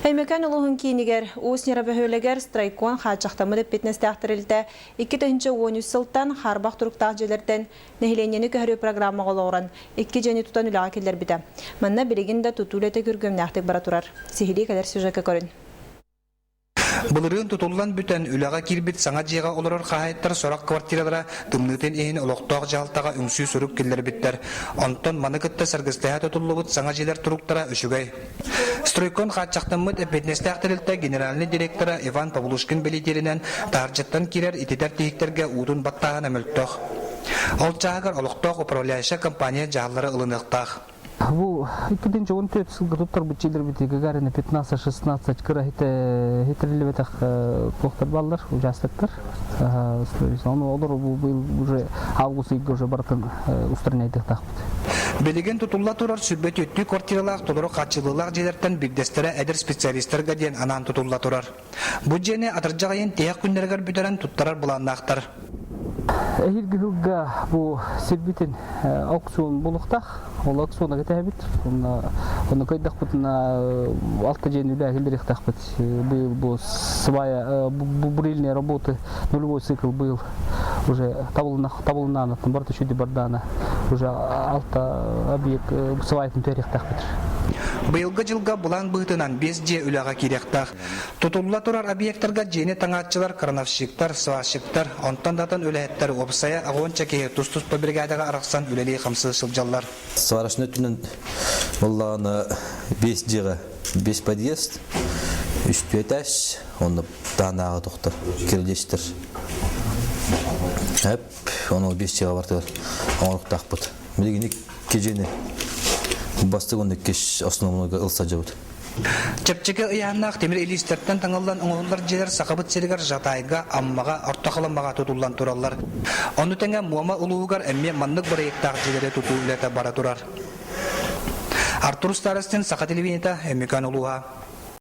Өймөкөөн улууһун киинигэр Уус Ньара бөһүөлэгэр Страйкон хааччахтаммыт эппиэтинэстээх тэрилтэ 2013 сылтан хаарбах туруктаах дьиэлэртэн нэһилиэнньэни көһөрүү программаҕа олоҕуран икки дьиэни тутан үлэҕэ киллэрбитэ. Манна билигин да тутуу үлэтэ күргүөмнээхтик бара турар. Сиһилии кэлэр сюжекка көрүн. Былырыын тутуллан бүтэн үлэҕэ киирбит саҥа дьиэҕэ олорор хаһаайыттар сорох квартиралара тымныытын иһин олохтоох дьаһалтаҕа үҥсүү сурук киллэрбиттэр. Онтон маны кытта сэргэстэһэ тутуллубут саҥа дьиэлэр туруктара үчүгэй. Стройкон хааччахтаммыт эппиэтинэстээх тэрилтэ генеральнай директора Иван Павлушкин бэлиэтииринэн, таһырдьаттан киирэр ититэр тиһиктэргэ уутун баттааһына мөлтөх. Ол чааһыгар олохтоох управляющая компания дьаһаллары ылыныахтаах. Бу 2014 сылга туттарбыт дьиэлэрбит Гагарина 15-16 кыра хитириллибэтэх туохтар бааллар, участоктар. Ону олору бу быйыл уже август ыйга уже барытын устраняйдыахтаахпыт. Билигин тутулла турар 104 квартиралаах толору хааччыллыылаах дьиэлэртэн биирдэстэрэ эдэр специалистарга диэн анаан тутулла турар. Бу дьиэни атырдьах ыйын тиһэх күннэригэр бүтэрэн туттарар былааннаахтар. Эһиилги сылга бу сирбитин аукцион булуохтаах. Ол аукциона кэтэһэбит. Онно кыайдахпытына алта дьиэни үлэ киллэриэхтээхпит. Быйыл бу свая бурильные работы нулевой цикл быйыл уже табылыннаанаттан барыта үчүгэй бардаана уже алта объект сваятын түһэриэхтээхпит. Быйылгы дьылга былаан быһыытынан биэс дьиэ үлэҕэ киириэхтээх. Тутулла турар объектарга дьиэни таҥааччылар, крановщиктар, сварщиктар, онтон да атын үлэһиттэр уопсайа аҕыонча киһи тус-туспа бригадаҕа арахсан үлэлии-хамсыы сылдьаллар. Сварочнай өттүнэн буоллаҕына биэс дьиэҕэ биэс подъезд, үстүү этаж, онно таанааҕы тохтор, кирилиэстэр. Эп, ону биэс дьиэҕэ бартыгар оҥоруктаахпыт. Билигин икки дьиэни бастык уонна иккис основнойга ылса дьабыт. Чэпчэки ыйааннаах тимир илиистэртэн таҥыллан оҥоһуллар дьиэлэр Сахабыт сиригэр Жатайга, Аммаҕа, Орто Халымаҕа тутуллан тураллар. Ону тэҥэ Муома улууһугар эмиэ маннык бырайыактаах дьиэлэри тутуу үлэтэ бара турар. Артур Старостин, Саха телевидениета, Өймөкөөн улууһа.